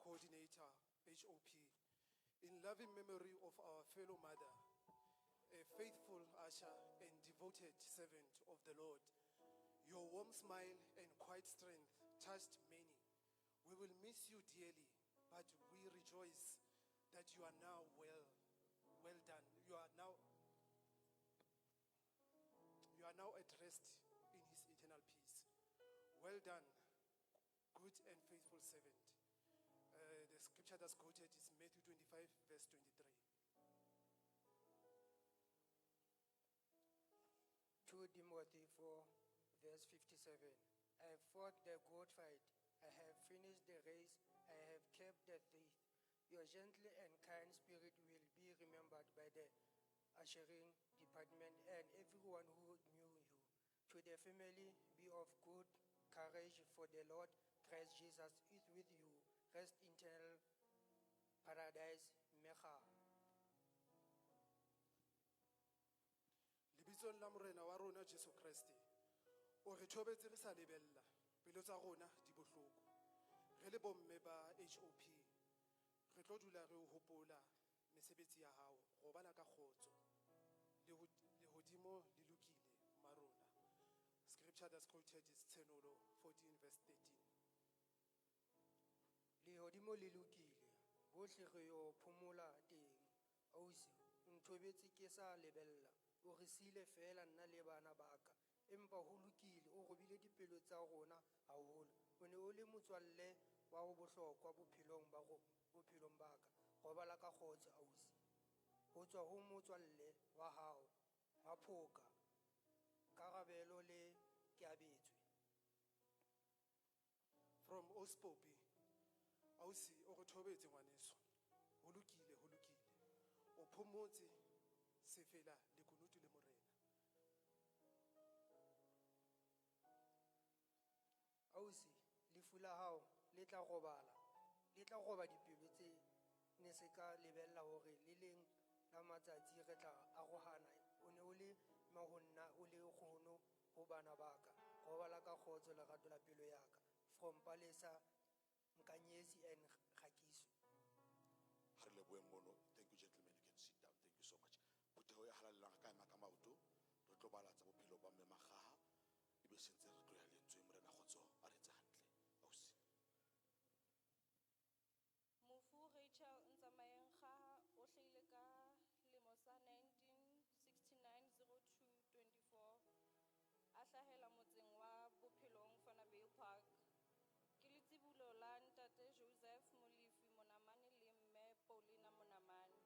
Coordinator, HOP. In loving memory of our fellow mother, a faithful usher and devoted servant of the Lord, your warm smile and quiet strength touched many. We will miss you dearly, but we rejoice that you are now well, well done. You are now at rest in his eternal peace. Well done, good and faithful servant. The scripture that's quoted is Matthew 25, verse 23. 2 Timothy 4, verse 57. I have fought the good fight. I have finished the race. I have kept the faith. Your gentle and kind spirit will be remembered by the ushering department and everyone who knew you. To the family, be of good courage, for the Lord Christ Jesus is with you. Rest in eternal paradise. Mecha. Lebitsong la Morena wa rona Jesu Kreste, o re thobetse re sa lebella, pelo tsa rona di bohloko. Re le bomme ba HOP, re tlo dula re o hopola mesebetsi ya hao, robala ka kgotso. Lehodimo le lokile marona. Scripture that's quoted is Tshenolo 14 verse 13. Lehodimo le lokile, bohle re yo phomola teng. Ausi, o nthobetse ke sa lebella. O re siile feela nna le bana ba ka. Empa ho lokile, o robile dipelo tsa rona haholo. O ne o le motswalle wa bohlokwa bophelong ba ka. Robala ka kgotso ausi. Ho tswa ho motswalle wa hao, Maphoka, Karabelo le Keabetswe. From Ospopi, ausi o re thobetse ngwaneso. Ho lokile, ho lokile. O phomotse sefela lekunutu le Morena. Ausi, lefu la hao le tla roba dipelo tse ne se ka lebella hore le leng la matsatsi re tla arohana. O ne o le mmahonna, o le nkgono ho bana ba ka. Robala ka kgotso lerato la pelo ya ka. From Palesa, Nkanyezi and Kgakiso. Ha re leboheng mono. Thank you, gentlemen. You can sit down. Thank you so much. Phutheho e halalelang, re ka ema ka maoto, re tlo bala tsa bophelo ba Mme Makgaha, ebe sentse re tlo ya lentsweng. Morena kgotso a re etse hantle. Ausi. Mofu Rachel Ntsamaeng Kgaha o hlahile ka lemo sa 1969-02-24, a hlahela motseng wa Bophelong Vanderbijlpark. Ke letsibolo la ntate Joseph Molefi Monamane le mme Paulina Monamane.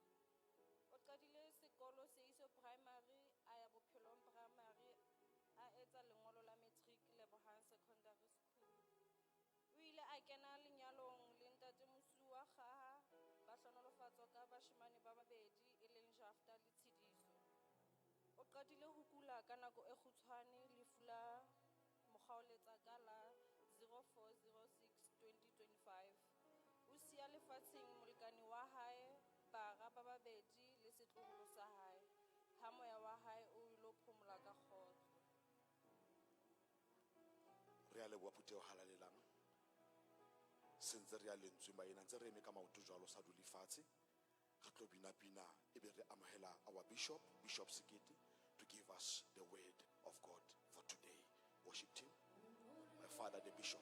O qadile sekolo Seiso Primary, a ya Bophelong Primary, a etsa lengolo la matric Lebohang Secondary School. O ile a kena lenyalong le ntate Mosuwa Kgaha, ba hlohonolofatswa ka bashemane ba babedi e leng Jafta le Tshidiso. O qadile ho kula ka nako e kgutshwane, lefu la mo kgaoletsa ka la 04/06/2025. O siya lefatsheng molekane wa hae, bara ba babedi le setloholo sa hae. Ha moya wa hae o ilo phomola ka kgotso. Re a leboha, phutheho halalelang. Sentse re ya lentswe maena, ntse re eme ka maoto jwalo, sa dule fatshe. Re tlo bina pina ebe re amohela our bishop, Bishop Sekete, to give us the word of God for today. Worship team, my father the bishop.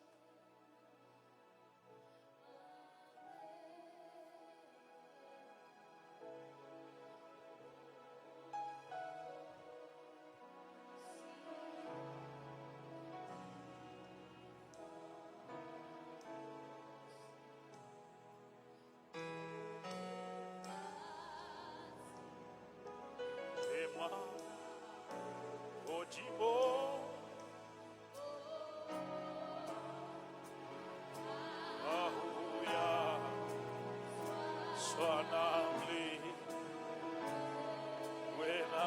Ema godimo ha ho ya tshwanang le wena.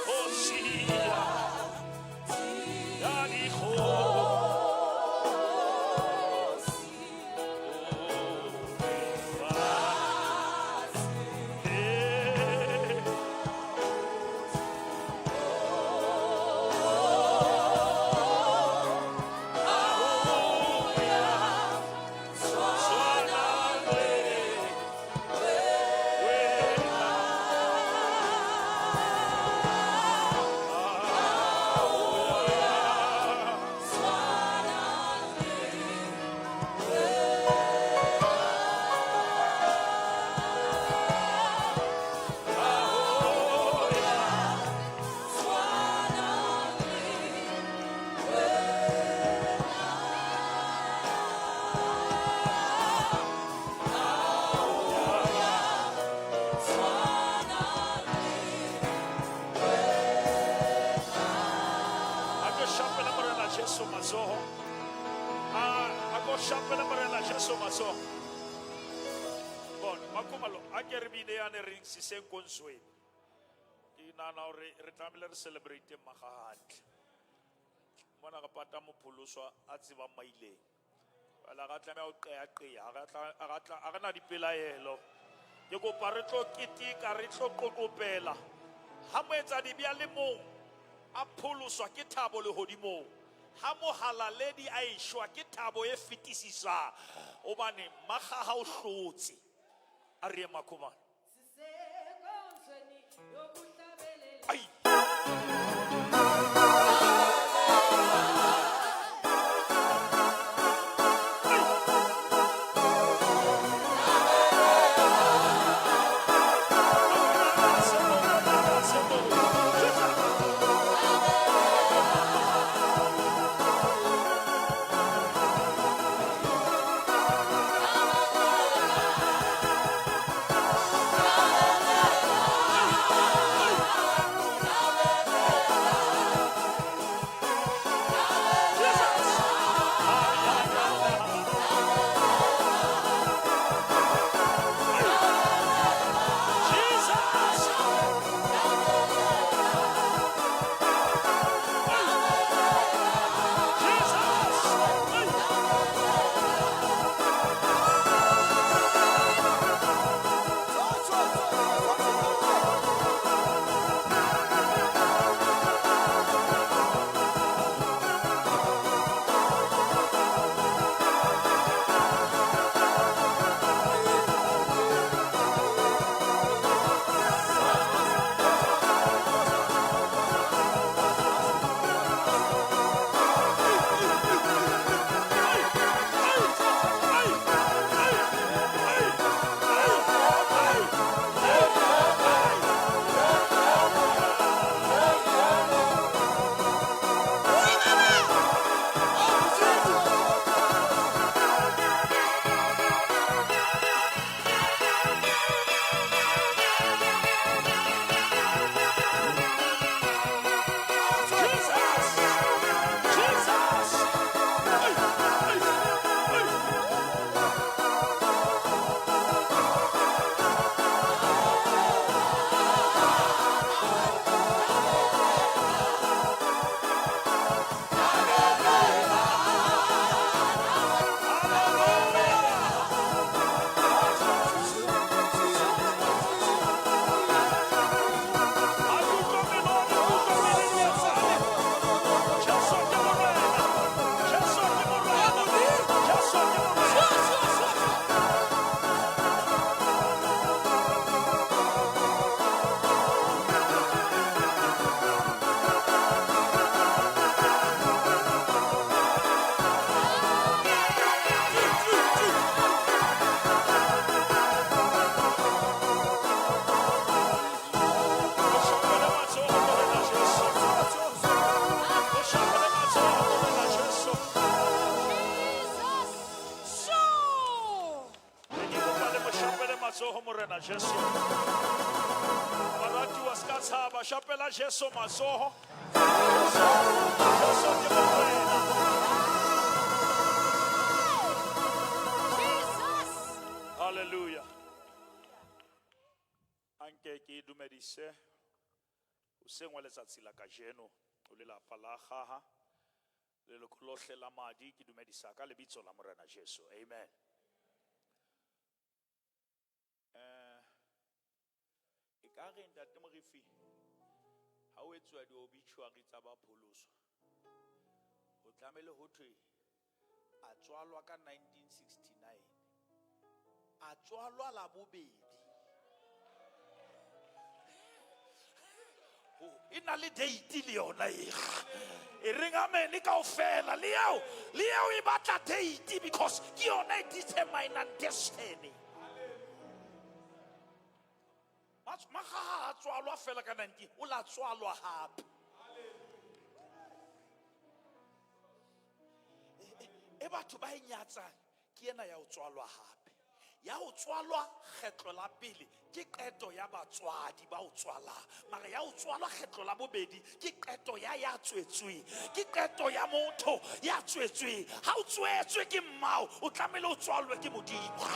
Kgosi ya dikgosi. Ko shapele Morena Jesu matsoho. Bona, Makhumalo, a ke re bine yane re siseng kontsweni. Ke nahana hore re tlamehile re celebrate maga hantle. Mona re pata mopholoswa a tsebang maileng. Jwale ha ra tlameha ho qeaqea, ha ra tla- ha ra tla- ha re na dipelaelo. Ke kopa re tlo keteka, re tlo qoqopela. Ha moetsadibe a le mong a pholoswa ke thabo lehodimong. Ha mohalaledi a eshwa ke thabo e fetisisang. Hobane makgaha o hlotse. A re ye Makhumalo. Sisekonzweni yokuhlabelela. Ai. Jesus! Jesus! Jesus! Jesus! Jesus! Sure! Matsoho Morena Jesu. Baratuwa ska tshaba, shapela Jesu matsoho. Jesu ke Morena. Jesus! Hallelujah. Anke ke dumedise hoseng wa letsatsi la kajeno o lelapa la gaha leloko lohle la madi ke dumedisa ka lebitso la Morena Jesu. Amen. E ka re ntate Morifi ha o etsuwa di-obituary tsa ba pholoswa ho tlamehile ho thwe a tswalwa ka 1969 a tswalwa la bobedi e na le date le yona e e reng amen kaofela le eo le eo e batla date because ke yona e determinang destiny. Magaga a tswalwa fela ka 19 o la tswalwa hape. E batho ba e nyatsang ke ena ya ho tswalwa hape. Ya ho tswalwa kgetlo la pele ke qeto ya batswadi ba o tswalang. Mara ya ho tswalwa kgetlo la bobedi ke qeto ya ya tswetsweng. Ke qeto ya motho ya tswetsweng. Ha o tswetswe ke mmao, o tlamehile o tswalwe ke Modimo.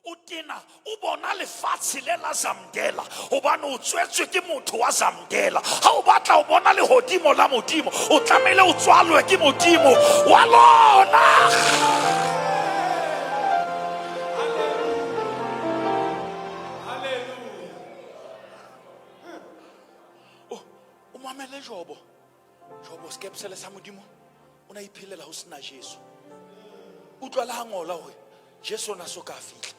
O tena o bona lefatshe le la Zamdela hobane o tswetswe ke motho wa Zamdela. Ha o batla o bona lehodimo la Modimo, o tlamehile o tswalwe ke Modimo wa lona. O mamele Jobo. Jobo sekepsele sa Modimo o na iphelela ho sena Jesu. Utlwa le ha ngola hore Jesu o na so ka fihla.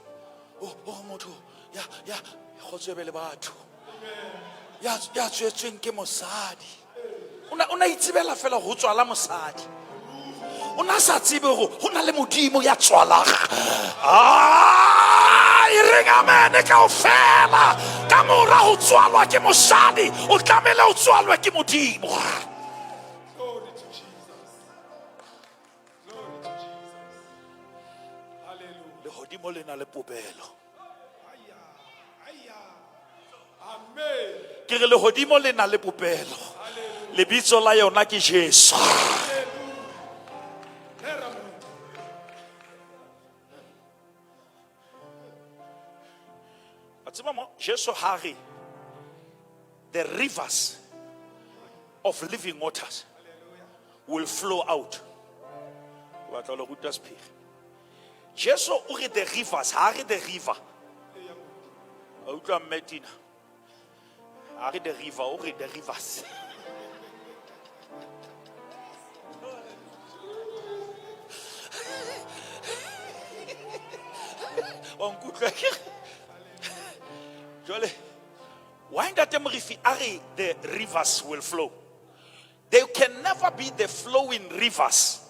O motho ya ya kgotso e be le batho. Ya ya tswetsweng ke mosadi. O na itsebela fela ho tswala mosadi. O na sa tsebe hore ho na le Modimo ya tswalang. E reng amen kaofela. Ka mora ho tswalwa ke mosadi, o tlamehile o tswalwe ke Modimo. Glory to Jesus. Glory to Jesus. Hallelujah. Lehodimo le na le popelo. Aya, aya. Amen. Ke re lehodimo le na le popelo. Lebitso la yona ke Jesu. Wa tseba mo Jesu ha re the rivers of living waters will flow out. Ke batla ho le ruta sephiri. Jesu o re the rivers, ha re the river. Wa utlwa mme Tina? Ha re the river, o re the rivers. Wa nkutlwa ke re? Jwale, why Ntate Morifi a re the rivers will flow? There can never be the flowing rivers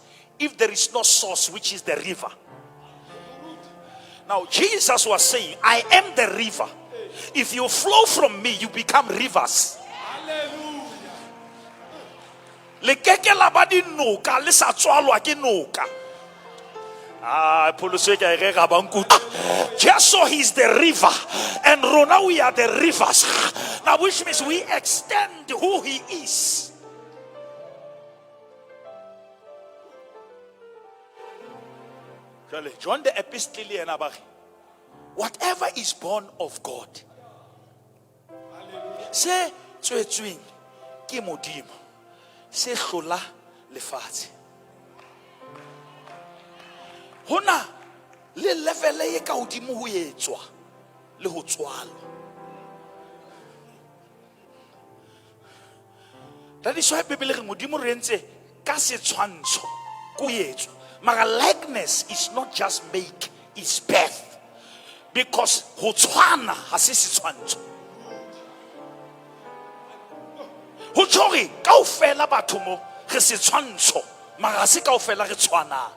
if there is no source, which is the river. Now, Jesus was saying, I am the river. If you flow from me, you become rivers. Hallelujah. Le keke la ba dinoka, le sa tswalwa ke noka. Pholoso e ka e rera ba nkutlwe. Jesu, he is the river, and rona we are the rivers. Now, which means we extend who he is. Jwale, John the Epistle le yena ba re, whatever is born of God, se tswetsweng ke Modimo, se hlola lefatshe. Hona le level e ka hodimo ho etswa le ho tswalwa. That is why Bibele re Modimo re entse ka setshwantsho ko etswa. Mara likeness is not just make, it's birth. Because ho tshwana ha se setshwantsho. Ho tjho hore kaofela batho mo re setshwantsho, mara ha se kaofela re tshwanang.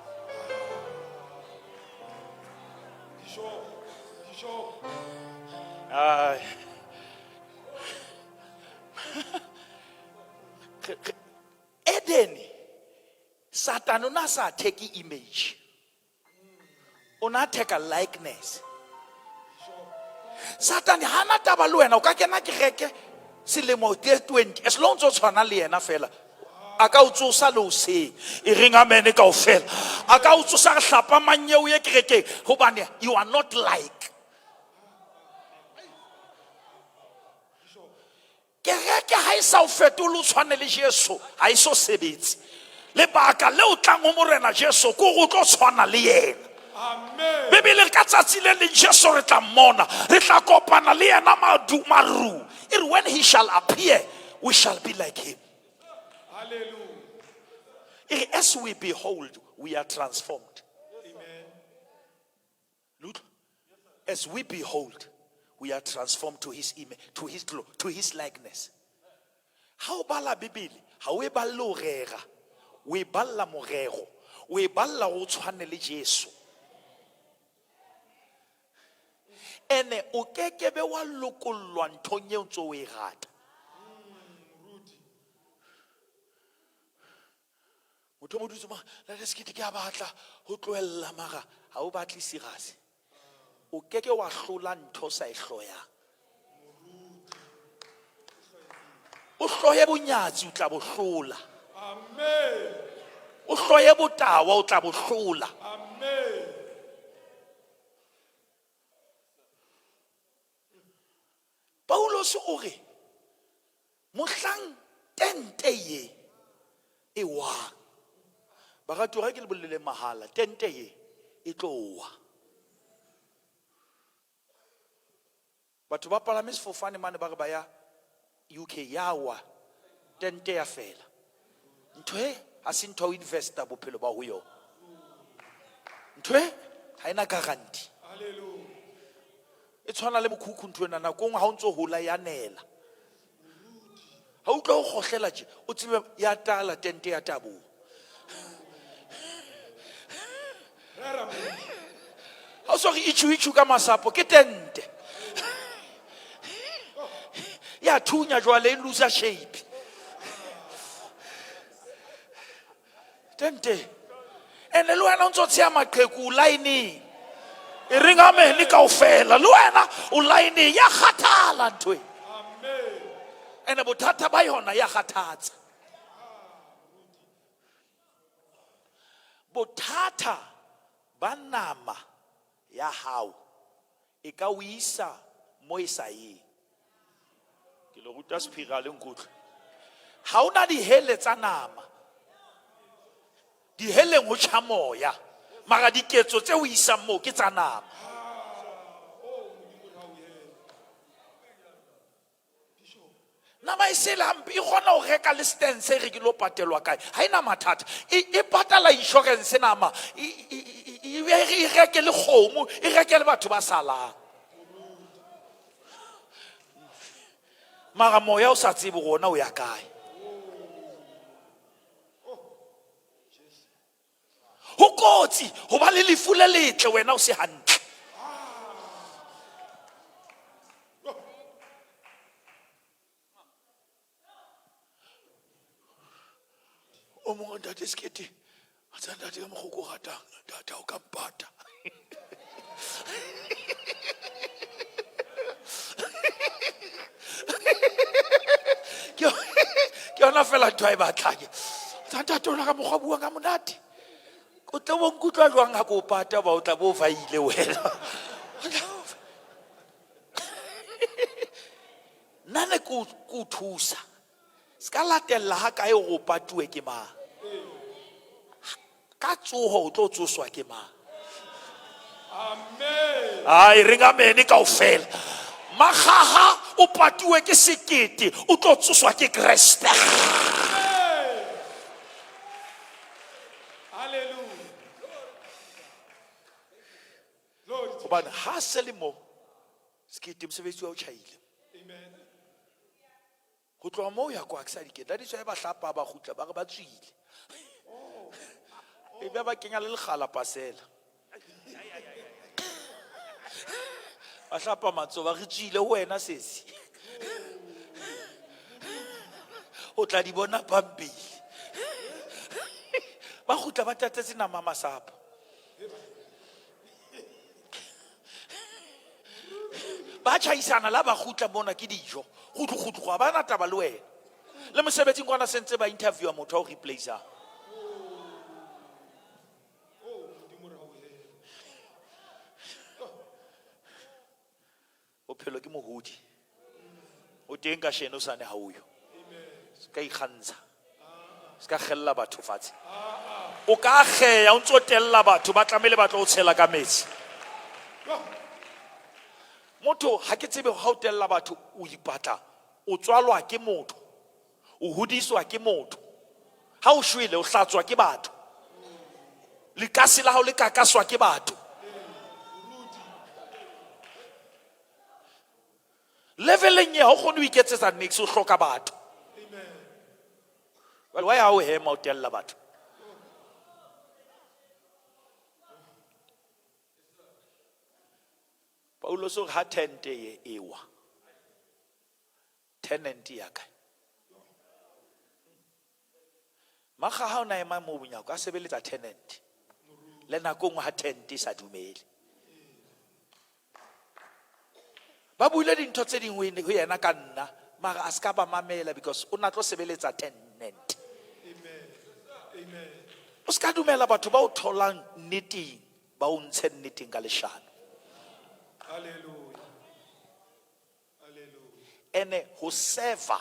Ai. Eden, Satan o na sa take image. O na take a likeness. Satan ha na taba le wena, o ka kena kereke selemo tse 20, as long as o tshwana le yena fela. A ka o tsosa le hoseng. E reng amen kaofela. A ka o tsosa re hlapa manyeo ye kerekeng, hobane you are not like. Kereke ha e sa o fetole o tshwane le Jesu, ha e so sebetse. Lebaka le o tlang ho Morena Jesu ke hore o tlo tshwana le yena. Amen. Bibele ka tsatsi le leng Jesu re tla mmona, re tla kopana le yena maru. E re when he shall appear, we shall be like him. Hallelujah. E re as we behold, we are transformed. Amen. Look, as we behold, we are transformed to his image, to his glory, to his likeness. Ha o bala Bibele, ha o e balle ho rera, o e balla morero, o e balla ho tshwane le Jesu. Ene o kekebe wa lokollwa nthong eo ntso o e rata. Motho o mo dutse mo ntate Sekete ke a batla ho tlohella mara ha o batle serious. O keke wa hlola ntho o sa e hloyang. O hloye bonyatsi o tla bo hlola. Amen. O hloye botawa o tla bo hlola. Amen. Paulus o re mohlang tente ye e wang. Baratuwa, ke le bolele mahala, tente ye e tlo wa. Batho ba palame sefofane mane ba re ba ya UK, ya wa, tente ya fela. Ntho e ha se ntho ya ho investa bophelo ba ho yona. Ntho e ha ena guarantee. E tshwana le mokhukhu ntho ena, nako nngwe ha o ntso hola ya nela. Ha o utlwa o kgohlela tje, o tsebe ya tala tente ya taboha. Ha o so re itjhu itjhu ka masapo ke tente. Ya thunya jwale e lose shape. Tente. Ene le wena o ntso tsheya maqheku o line-eng. E reng amen kaofela, le wena o line-eng, ya kgathala ntho e. Ene bothata ba yona ya kgathatsa. Bothata ba nama ya hao e ka o isa mo e sa yeng. Ke le ruta sephiri ha le nkutlwe. Ha ona dihele tsa nama. Diheleng ho tjha moya. Mara diketso tse o isang moo ke tsa nama. Nama e sele hampe e kgona ho reka le stance e re ke lo patelwa kae. Ha ena mathata. E patala insurance nama. E reke le kgomo, e reke le batho ba salang. Mara moya o sa tsebe hore ona o ya kae. Ho kotsi ho ba le lefu le letle wena o se hantle. O mongwe ntate Sekete, a tsa ntate ka mokgwa o ko ratang, ntate ha o ka mpata. Ke yona fela ntho a e batlang. Tsa ntate ona ka mokgwa o buang ka monate. O tla bo nkutlwa jwang ha ke o pata ba o tla bo vaile wena. Nna ne ke o thusa. Se ka latella ha kae hore o patuwe ke mang. Ka tsoho o tlo tsoswa ke mang. Amen. Ai, re nga mene kaofela. Makgaha o patuwe ke sekete, o tlo tsoswa ke Kreste. Hallelujah. Glory to Hobane ha se le mo sekete mosebetsi wa o tjhaile. Amen. Ho tloha moo ya kwa ke sa dikete. Ba ditswa ba hlapa ba kgutla ba re ba tswile. E be ba kenya le lekgala pasela. Ba hlapa matsoho ba re tswile ho wena sesi. O tla di bona pampili. Ba kgutla ba tatetse nama masapo. Ba tjhaisana la ba kgutla mona ke dijo. Kgutlu, kgutlu, ha ba na taba le wena. Le mosebetsing kwana sentse ba interviewa motho wa ho replacer. Bophelo ke mohodi. O teng ka sheno sane ha o yo. Se ka ikgantsha. Se ka kgella batho fatshe. O ka kgeya o ntso tella batho ba tlamehile ba tlo o tshela ka metsi. Motho ha ke tsebe ha o tella batho o ipatla, o tswalwa ke motho, o hodiswa ke motho. Ha o shwele o hlatswa ke batho. Lekase la hao le kakaswa ke batho. Leveleng ye ha o kgone ho iketsetsa niks, o hloka batho. Jwale why ha o hema o tella batho? Paulus o re ha tente ye e wa, tenant ya kae? Makga ha o na ema moo monyako a sebeletsa tenant. Le nako e nngwe ha tenant e sa dumele. Ba buile dintho tse ding ho yena ka nna, mara a ska ba mamela because o na tlo sebeletsa tenant. Amen. Amen. O ska dumela batho ba o tholang nneteng, ba o ntshe nneteng ka leshano. Hallelujah. Hallelujah. Ene ho serve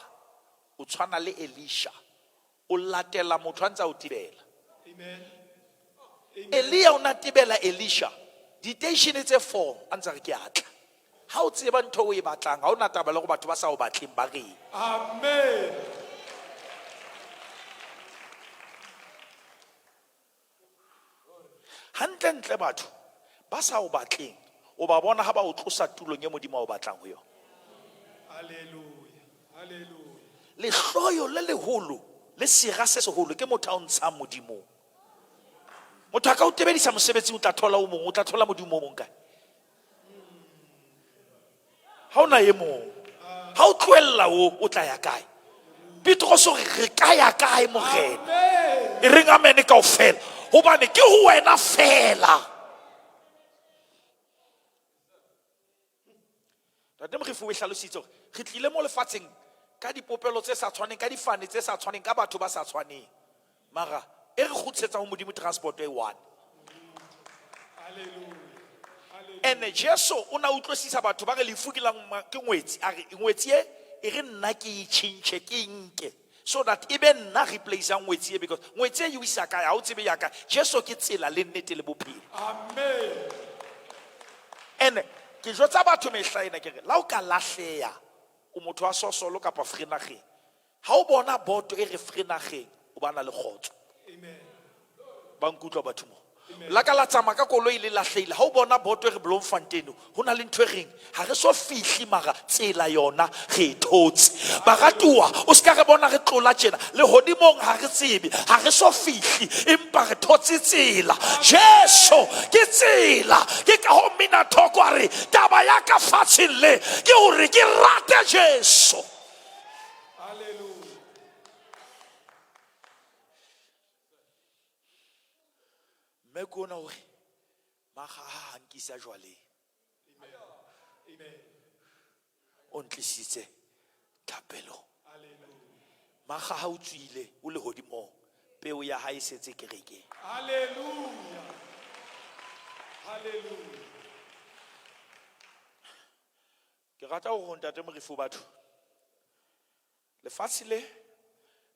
o tshwana le Elisha. O latela motho a ntse a o tebela. Amen. Elia o na tebela Elisha. Diteishene tse 4 a ntse a re ke a tla. Ha o tseba ntho o e batlang, ha o na taba le hore batho ba sa o batleng ba reng. Amen. Hantlentle batho ba sa o batleng, o ba bona ha ba o tlosa tulong e Modimo a o batlang ho yona. Hallelujah. Hallelujah. Lehloyo le leholo le sera se seholo ke motho a o ntshang Modimong. Motho a ka o tebedisa mosebetsing, o tla thola o mong, o tla thola Modimo o mong kae? Ha ona e mong. Ha o tlohella o, o tla ya kae? Petros o re, re ka ya kae, Morena? Amen. E reng amen kaofela. Hobane ke ho wena fela. Ntate Morefi o e hlalositse hore re tlile mo lefatsheng ka dipopelo tse sa tshwaneng, ka difane tse sa tshwaneng, ka batho ba sa tshwaneng. Mara e re kgutlisetsa ho Modimo transport e one. Hallelujah. Ene Jesu o na utlwisisa batho ba re lefu ke la ke ngwetsi, a re ngwetsi e, e re nna ke e tjhentjhe, ke e nke, so that e be nna replace-ang ngwetsi e, because ngwetsi e e o isa kae, ha o tsebe ya kae. Jesu ke tsela le nnete le bophelo. Amen. Ene ke jwetsa batho mehla ena ke re, la o ka lahleha, o motho wa Sosolo kapa Vereeniging, ha o bona boto e re Vereeniging, o bana le kgotso. Amen. Ba nkutlwa batho mo. La ka la tsamaya ka koloi le lahlehile, ha o bona boto e re Bloemfontein, ho na le ntho e reng ha re so fihle, mara tsela yona re e thotse. Baratuwa, o ska re bona re tlola tjena lehodimong, ha re tsebe, ha re so fihle, empa re thotse tsela. Jesu ke tsela. Ke ka ho mmina thoko a re taba ya ka fatsheng le ke hore ke rate Jesu. Hallelujah. Mme ke ona hore makga ha a nkisa jwaleng. Amen. O ntlisitse thapelong. Hallelujah. Makga ha o tswile o lehodimong, peo ya hae e setse kerekeng. Hallelujah. Hallelujah. Ke rata hore ntate Morefi batho. Lefatshe le,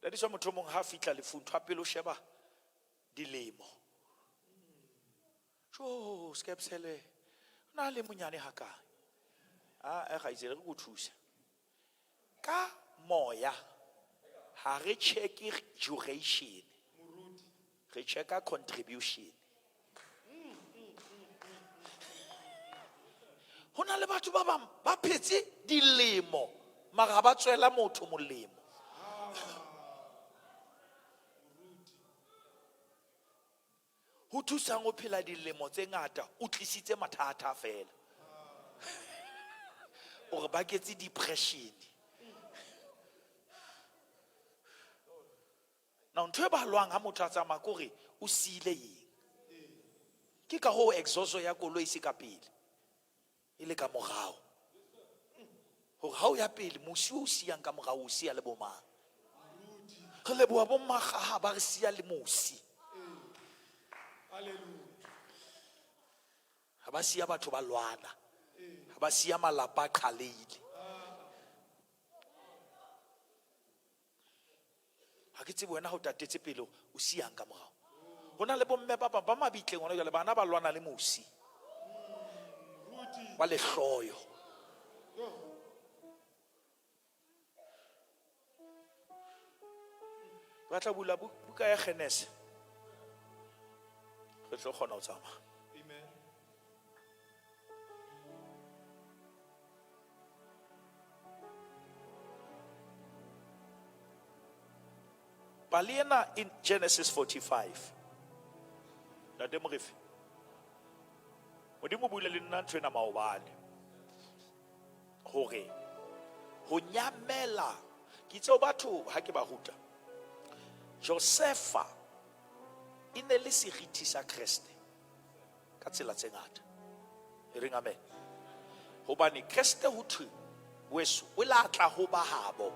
dadiswa motho o mong ha fihla lefung, ntho ya pele o sheba dilemo. Jo, Skepsele, o na le monyane hakae? Ah, e kgaitsedi, re ko thuse. Ka moya, ha re check-e duration. Re check-a contribution. Ho na le batho ba bang ba phetse dilemo, mara ha ba tswela motho molemo. Ho thusang ho phela dilemo tse ngata, o tlisitse mathata fela. O re baketse depression. Now ntho e balwang ha motho a tsamaya ke hore o siile eng. Ke ka hoo exhaust ya koloi e se ka pele, e le ka morao. Hore ha o ya pele, mosi o siyang ka morao o siya le bo mang. Re leboha bo mmakgaha ba re siya le mosi. Hallelujah. Ha ba siya batho ba lwana. Ha ba siya malapa a qhaleile. Ha ke tsebe wena ha o tatetse pele o siyang ka morao. Ho na le bomme ba bang ba mabitleng hona jwale, bana ba lwana le mosi. Wa lehloyo. Ba tla bula buka ya Genese. Re tlo kgona ho tsamaya. Amen. Pale ena in Genesis 45. Ntate Morefi. Modimo o buile le nna ntho ena maobane. Hore ho nyamela, ke itse ho batho ha ke ba ruta. Josefa e ne le seriti sa Kreste ka tsela tse ngata. E reng amen. Hobane Kreste ho thwe weso o la tla ho ba habo.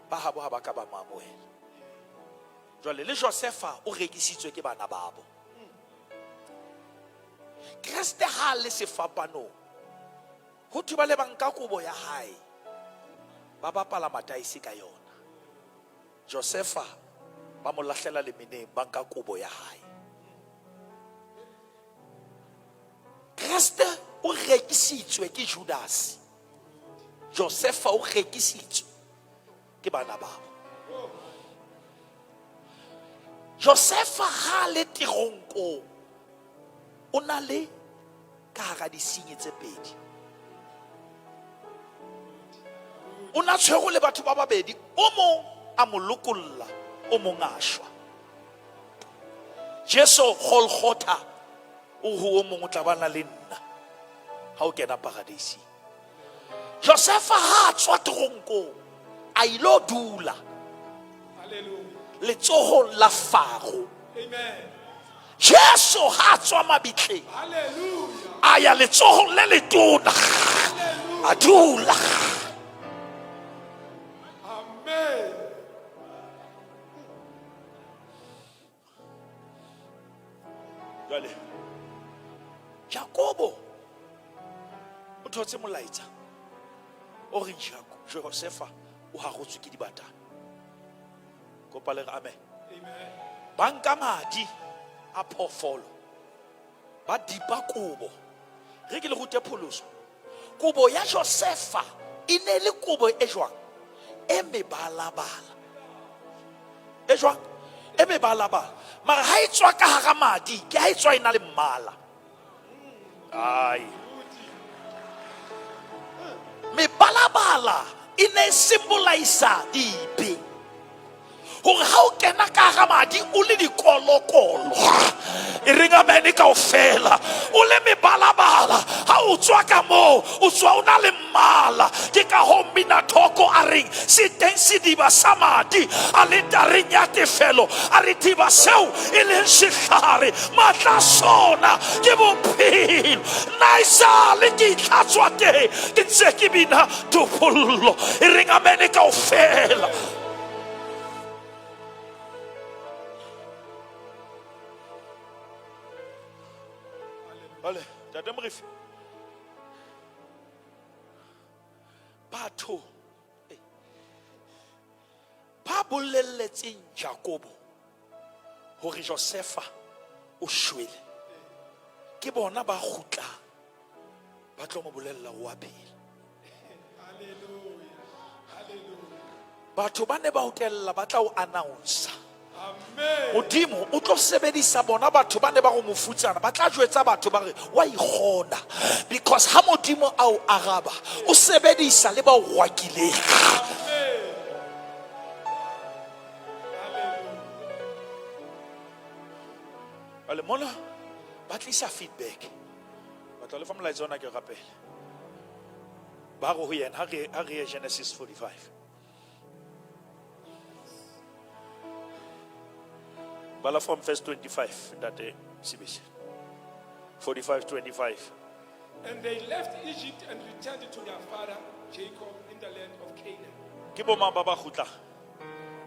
Ba habo ha ba ka ba mo amohela. Jwale le Josefa o rekisitswe ke bana babo. Kreste ha le sefapanong ho thwe ba le ba nka kobo ya hae ba bapala mataese ka yona. Josefa ba mo lahlela lemeneng ba nka kobo ya hae. Kreste o rekisitswe ke Judas. Josefa o rekisitswe ke bana babo. Josefa ha le teronkong o na le ka hara disenyi tse pedi. O na tshwere le batho ba babedi, o mong a mo lokolla, o mong a shwa. Jesu Golgotha o ho o mong o tla bana le nna ha o kena paradising. Josefa ha a tswa teronkong a ilo dula letsohong la Faro. Amen. Jesu ha a tswa mabitleng Hallelujah. a ya letsohong le letona a dula. Amen. Jwale Jakobo o thotse molaetsa o reng Josefa o harotswe ke dibatana. Kopa le re amen. Amen. Ba nka madi a phoofolo ba dipa kobo. Re ke le rute pholoso. Kobo ya Josefa e ne le kobo e jwang? E mebalabala. E jwang? E mebalabala. Mara ha e tswa ka hara madi, ke ha e tswa e na le mmala. Ai. Mebalabala e ne e symbolize dibe. Hore ha o kena ka hara madi o le dikolokolo, e reng amen kaofela, o le mebalabala, ha o tswa ka moo o tswa o na le mmala. Ke ka hoo mmina thoko a reng se teng sediba sa madi aletareng ya tefelo, a re diba seo e leng sehlare, matla a sona ke bophelo. Nna esale ke itlhatswa teng ke ntse ke bina topollo, e reng amen kaofela. Jwale, Ntate Morefi, batho ba bolelletseng Jakobo hore Josefa o shwele, ke bona ba kgutlang ba tlo mo bolella o a phela. Batho ba ne ba o tella ba tla o announce. Amen. Modimo o tlo sebedisa bona batho ba ne ba go mofutsana, ba tla jwetsa batho ba re wa ikgona, because ha Modimo a o araba o sebedisa le ba o rwakileng. Jwale mona ba tlisa feedback, ba tla lefa molaetsa ona ke rapele. Ba re ho yena, ha re ye Genesis 45. Bala from verse 25, Ntate Sibisi. 45:25. And they left Egypt and returned to their father Jacob in the land of Canaan. Ke bo mang ba ba kgutlang?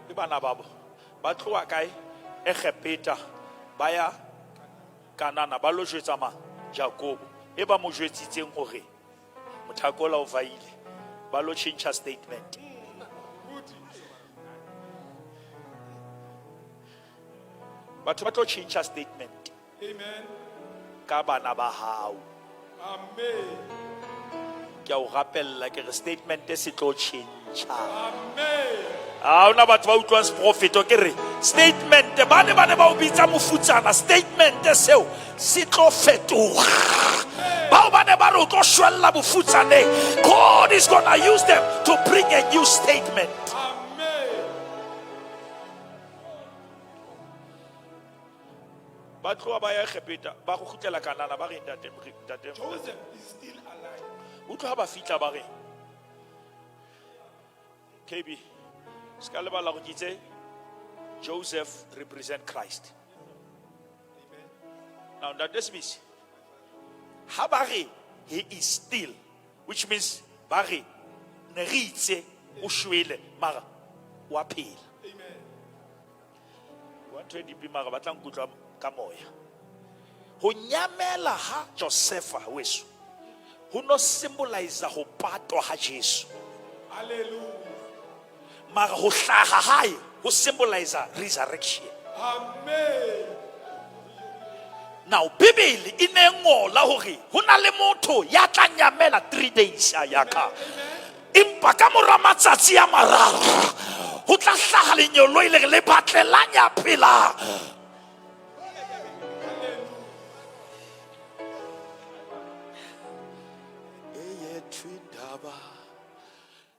Ke bana babo. Ba tloha kae? Egepeta ba ya Kanana, ba lo jwetsa mang? Jakobo. E ba mo jwetsitseng hore mothakola o vaile, ba lo tjhentjha statement. Batho ba tlo tjhentjha statement. Amen. Ka bana ba hao. Amen. Ke a o rapella ke re statement se tlo tjhentjha. Amen. Ha hona batho ba utlwang seprofeto, ke re statement ba ne ba ne ba o bitsa mofutsana, statement seo se tlo fetoga. Bao ba ne ba re o tlo shwella bofutsaneng, God is going to use them to bring a new statement. Amen. Ba tloha ba ya Egepeta, ba go kgutlela Kanana, ba re ntate, ntate, Joseph is still alive. Utlwa ha ba fihla ba re KB, se ka lebala gore ke itse Joseph represent Christ. Now that this means ha ba re he is still, which means ba re ne re itse o shwele mara wa phela. Amen. Wa ntho e deep mara ba tla nkutlwa ka moya. Ho nyamela ha Josepha weso ho no symbolize ho patwa ha Jesu. Hallelujah. Mara ho hlaha hae ho symbolize resurrection. Amen. Now Bibele e ne ngola hore ho na le motho ya tla nyamela 3 days a ya ka. Empa ka mora matsatsi a mararo ho tla hlaha lenyoloi le re le batlelang ya phelang. Eyethu indaba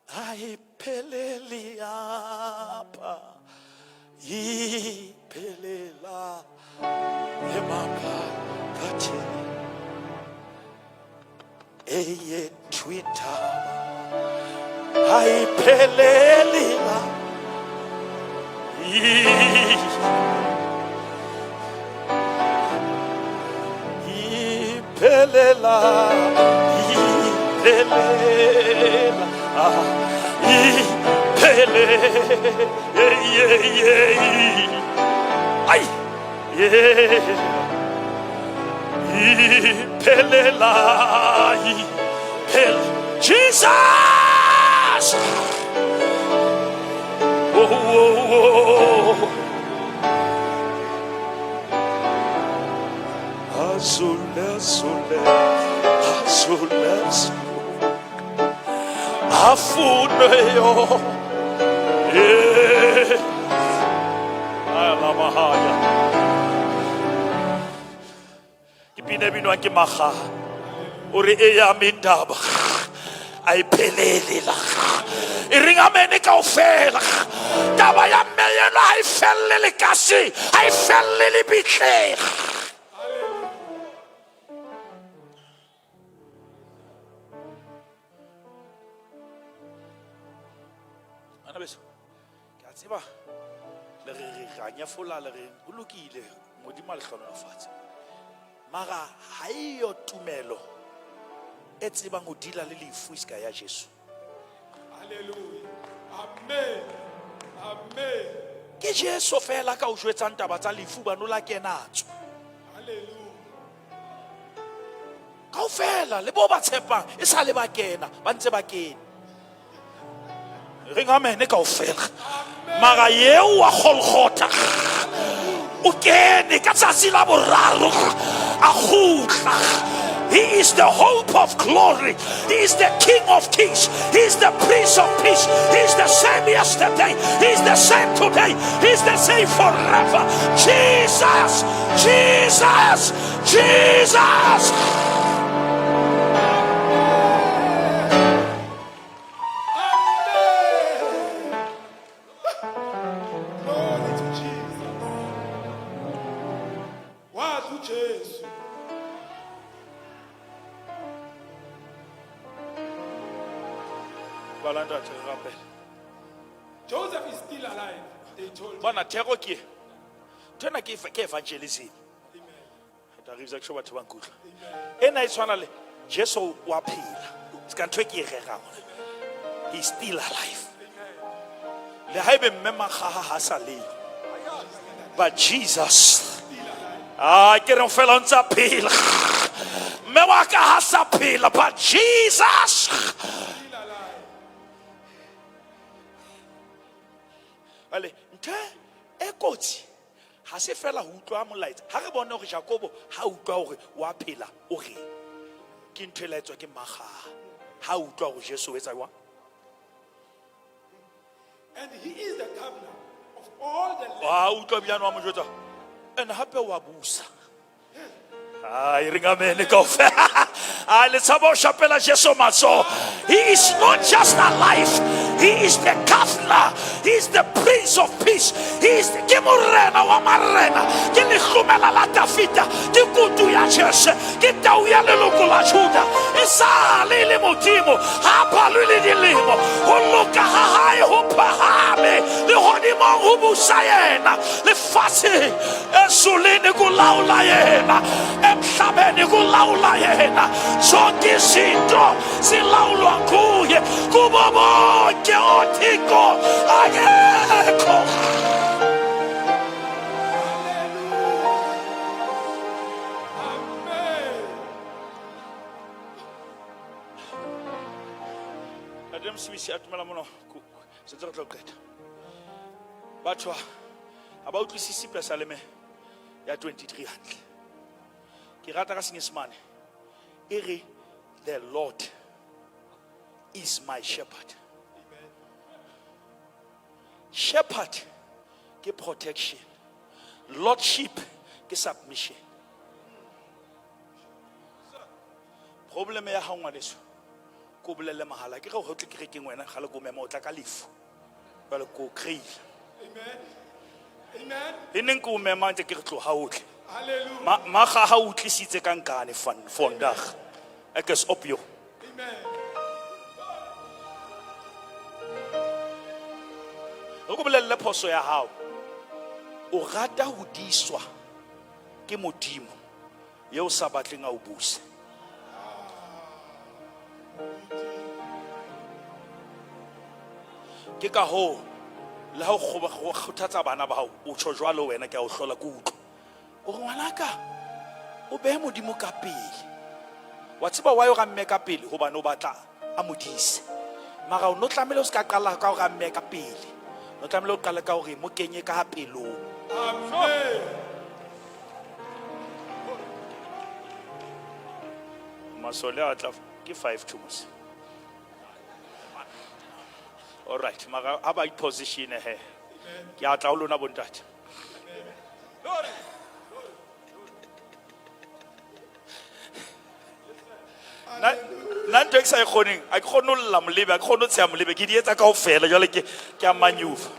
ayipheleli apha, iphelela emaphakathini. Eyethu indaba ayipheleli la. Iphelela, iphelela, ah, iphele, ye, ye, ye. Ay, ye. Iphelela, iphele. Jesus! Oh, oh, oh. Azule, azule, azule, azule. Afuneyo. Eh. Alamahaya. Ke pina e binwang ke Makga. O re e ya me indaba. Ayipheleli la. E reng amene kaofela. Taba ya mme eno ha e felle lekase, ha e felle lebitleng. Bana beso, ke a tseba le re re ra nyefola le re ho lokile, Modimo a le hlohonolofatse. Mara ha eyo tumelo e tsebang ho deala le lefu e ska ya Jesu. Hallelujah. Amen. Amen. Ke Jesu fela ka o jwetsang taba tsa lefu bano la kena tswa. Hallelujah. Kaofela le bo ba tshepang e sa le ba kena, ba ntse ba kene. Reng amen kaofela. Mara eo wa Golgotha o kene ka tsatsi la boraro a kgutla. He is the hope of glory. He is the King of kings. He is the Prince of peace. He is the same yesterday. He is the same today. He is the same forever. Jesus, Jesus, Jesus. Amen. Glory to Jesus. Wathi uJesu. Bala ntate re rapele. Joseph is still alive, they told him. Bona thero ke e. Ntho ena ke evangelism. Amen. Re tla re bitsa ke batho ba nkutlwa. Ena e tshwana le Jesu wa phela. Se ka ntho e ke e rerang. He is still alive. Le haebe mme Makgaha ha sa leyo. But Jesus, ah, ke reng fela o ntse a phela. Mme wa ka ha sa phela, but Jesus. Still alive. Jwale, ntho e kotsi ha se fela ho utlwa molaetsa. Ha re bone hore Jakobo ha utlwa hore wa phela o reng. Ke ntho e laetswa ke Makgaha. Ha utlwa hore Jesu o etsa jwang. And he is the governor of all the land. Wa utlwa bilane wa mo jwetsa. And hape wa busa. Ai, re ngamene kaofela. Ah, le tshaba ho shapela Jesu matsoho. He is not just alive. He is the governor. He is the Prince of Peace. He is the, ke morena wa marena. Ke lehlomela la Dafita. Ke kutu ya Jese. Ke tau ya leloko la Juda. E sa le le Modimo. Ha palwe le dilemo. Ho loka ha hae ho phahame. Lehodimo Lehodimong ho busa yena, lefatsheng ezulwini kulawula yena, emhlabeni kulawula yena. Zonke izinto zilawulwa nguye. Kubo bonke oothixo akekho. Amen. Ntate Mosebisi, atumela mono, sentse re tlo qeta. Batho ha ba utlwisise pesaleme ya 23 hantle. Ke rata ka Senyesemane e re, the Lord is my shepherd. Shepherd ke protection, lordship ke submission. Problem ya hao ngwaneso, ko bolelle mahala, ke re ho tle kerekeng wena, kgale ko mema, o tla ka lefu. Jwale ko kry-ile. Amen. Amen. E neng ke o mema ntse ke re tloha o tle. Hallelujah. Maga ha o tlisitse ka nkane van vandag. Ek is op jou. Amen. Re ko bolelle phoso ya hao. O rata ho diswa ke Modimo eo sa batleng a o buse. Ke ka hoo le ha o ho kgothatsa bana ba hao, o tjho jwalo wena, ke a o hlola ke utlwa. O re ngwanaka, o behe Modimo ka pele. Wa tseba why o ra mme ka pele? Hobane o batla a modise. Mara o no tlamehile o se ka qala ka hore a mme ka pele. O tlamehile o qale ka hore mo kenye ka pelong. Amen. Masole a tla ke 5 to mos. All right, mara ha ba iposition he. Ke a tla ho lona bontate. Nna ntho e ke sa e kgoneng, ha ke kgone ho lla molebe, ha ke kgone ho tsheha molebe, ke di etsa kaofela, jwale ke a maneuver.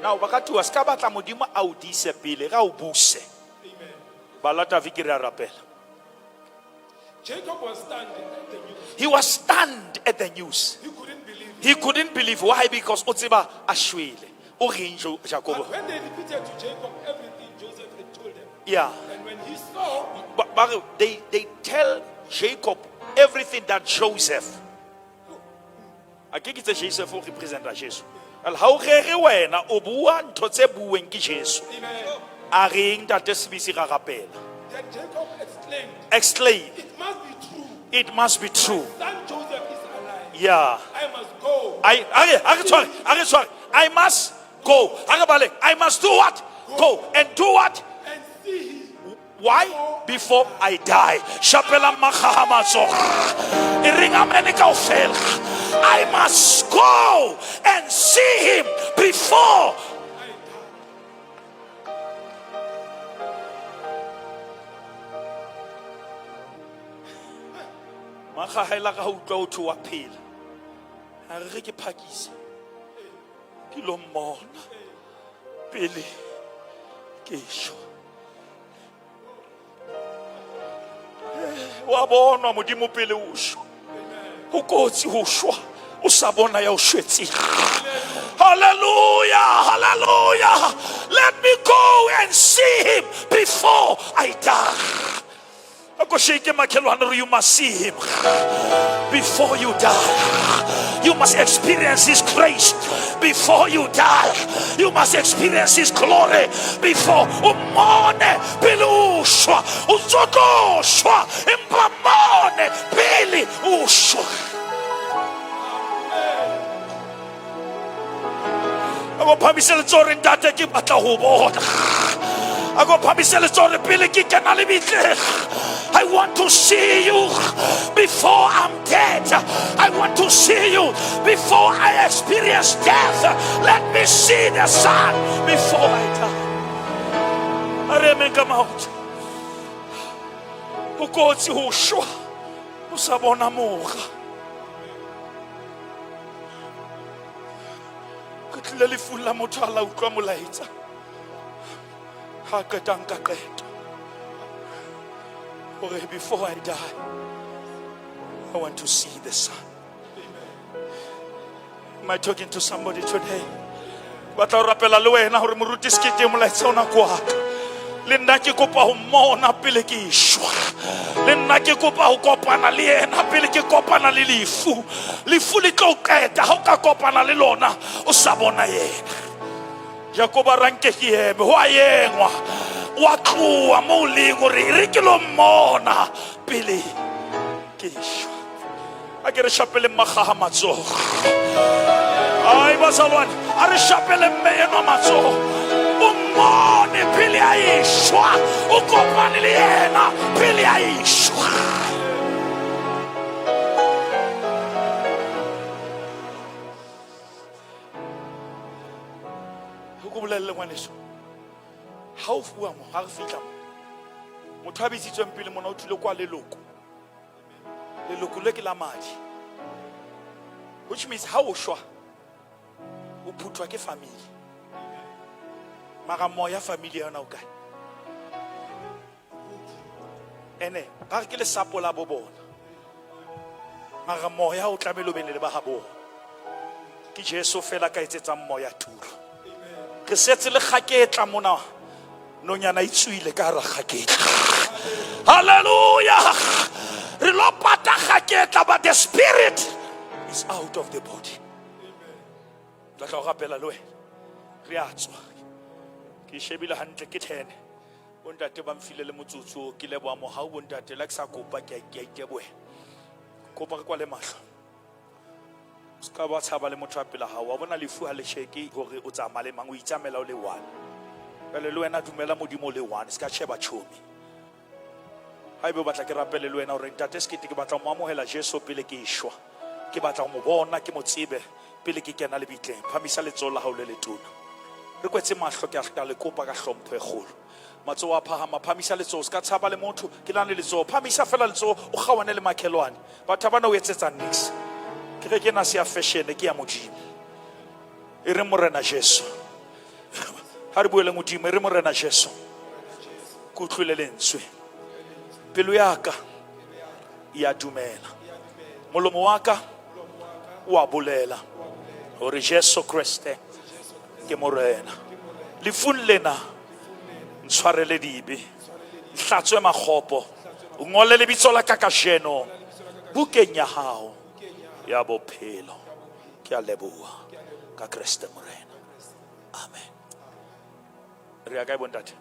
Now, ba ka thuwa, se ka batla Modimo a o diise pele, re a o buse. Bala Tavi, ke re a rapela. Jacob was stunned at the news. He was stunned at the news. He couldn't believe it. He couldn't believe. Why? Because o tseba a shwele. O reng Jacob? But when they repeated to Jacob everything Joseph had told them, and when he saw, But they tell Jacob everything that Joseph. A ke ke tse Joseph o representa Jesu. Al ha o rere wena o bua ntho tse bueng ke Jesu. Amen. A reng ntate Sebisi ra rapela. Then Jacob exclaimed, Exclaim. It must be true. It must be true. Son Joseph is alive. Yeah. I must go. I, a re tshware, a re tshware. I must go. A re bale. I must do what? Go. And do what? And see him. Why? Before I die. Shapela magaha matsogo. E reng amen kaofela. I must go and see him before I die. Magahaela ka utlwa o thwe wa phela. A re re ke phakise. Ke lo mmona pele ke shwa. Wa bonwa Modimo pele o shwa. Ho kotsi ho shwa o sa bona ya o shwetseng. Hallelujah, hallelujah. Let me go and see him before I die. Ako shake makhelwane, you must see him before you die. You must experience his grace before you die. You must experience his glory before umone pele o shwa. O ntso tlo shwa, empa mmone pele o shwa. Ako phamise letsoho re, ntate, ke batla ho bona. Ako phamise letsoho re, pele ke kena lebitleng. I want to see you before I'm dead. I want to see you before I experience death. Let me see the sun before I die. A re emeng ka maoto. Ho kotsi ho shwa o sa bona mora. Re tlile lefung la motho a la utlwa molaetsa. Ha qeta nka qeto. Hore before I die, I want to see the sun. Am I talking to somebody today? Batla ho rapela le wena hore moruti Sekete molaetsa ona ke wa ka. Le nna ke kopa ho mmona pele ke shwa. Le nna ke kopa ho kopana le yena pele ke kopana le lefu. Lefu le tlo qeta ha o ka kopana le lona o sa bona yena. Jakoba ranke ke eme ho a engwa. Wa tloha moo leng hore e re ke lo mmona pele ke shwa. A ke re shapele Makgaha matsoho. Ai bazalwane, a re shapele mme enwa matsoho. O mmone pele a eshwa, o kopane le yena pele a eshwa. Ho ko bolelle ngwaneso, ha o fuwa mo, ha re fihla mo, motho a bitsitsweng pele mona o tlile kwa leloko. Leloko le ke la madi. Which means ha o shwa, o phuthwa ke family. Mara moya family ya yona o kae? Ene ba re ke lesapo la bo bona. Mara moya o tlamehile o be le ba ha bona. Ke Jesu fela ka etsetsang moya tulo. Re setse le kgaketla mona. Nonyana e tswile ka hara kgaketla. Hallelujah. Re lo pata kgaketla, but the spirit is out of the body. Tla tla o rapela le wena. Re a tswa. Ke shebile hantle ke 10. Bontate ba mfile le motsotso, ke leboha mohau bontate, la ke sa kopa ke a iteboha. Kopa re kwale mahlo. O ska ba tshaba le motho a pela hao. Wa bona lefu ha le cheke hore o tsamaya le mang, o itsamaela o le one. Jwale le wena dumela Modimo o le one, ska sheba chomi. Haebe o batla ke rapele le wena hore ntate Sekete ke batla ho mo amohela Jesu pele ke shwa. Ke batla ho mo bona, ke mo tsebe pele ke kena lebitleng. Phamisa letsoho la hao le letona. Re kwetse mahlo, ke a le kopa ka hlompho e kgolo. Matsoho a phahama, phamisa letsoho, ska tshaba le motho, ke nang le letsoho. Phamisa fela letsoho, o kgawane le makhelwane. Batho ba na o etsetsa nix. Ke re ke na se ya fashion, ke ya Modimo. E re Morena Jesu. Ha re bue le Modimo, e re Morena Jesu. Ke utlwile lentswe. Pelo ya ka e a dumela. Molomo wa ka o a bolela hore Jesu Kreste ke Morena. Lefung lena ntshwarele dibe, hlatswe makgopo, o ngole lebitso la ka kajeno bukeng ya hao ya bophelo. Ke a leboha ka Kreste Morena. Amen. Re ya kae bontate?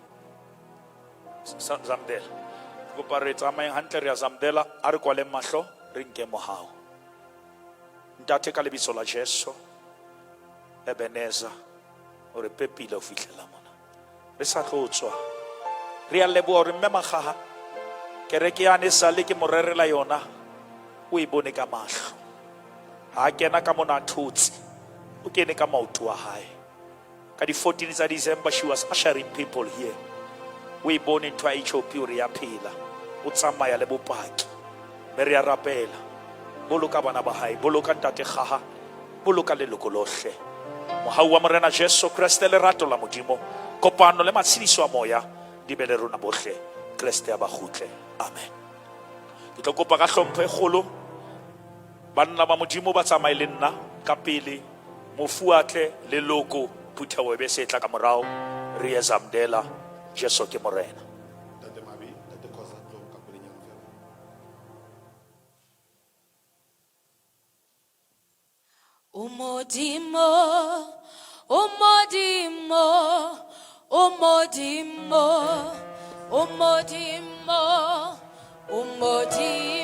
Zamdela. Kopa re tsamayeng hantle, re ya Zamdela. A re kwaleng mahlo, re nke mohau. Ntate, ka lebitso la Jesu, Ebenezer, o re pepile ho fihlela mona. Re sa tlo tswa. Re a leboha hore mme Makgaha, kereke yane sale ke mo rerela yona, o e bone ka mahlo. Ha a kena ka mona a thotse, o kene ka maoto a hae. Ka di 14 tsa December, she was ushering people here. O e bone ntho ya HOP hore ya phela. O tsamaya le bopaki. Mme re a rapela. Boloka bana ba hae, boloka ntate Kgaha, boloka leloko lohle. Mohau wa Morena Jesu Kreste, lerato la Modimo, kopano le matshediso a moya di be le rona bohle. Kreste a ba kgutle. Amen. Ke tlo kopa ka hlompho e kgolo banna ba Modimo ba tsamaye le nna ka pele, mofu a tle, leloko, phuthego e be se tla ka morao. Re ye Zamdela. Jesu ke Morena. Ntate Mabi, Ntate Khoza, tlo ka pelenyana fela. O Modimo, o Modimo, o Modimo, o Modimo, o Modimo.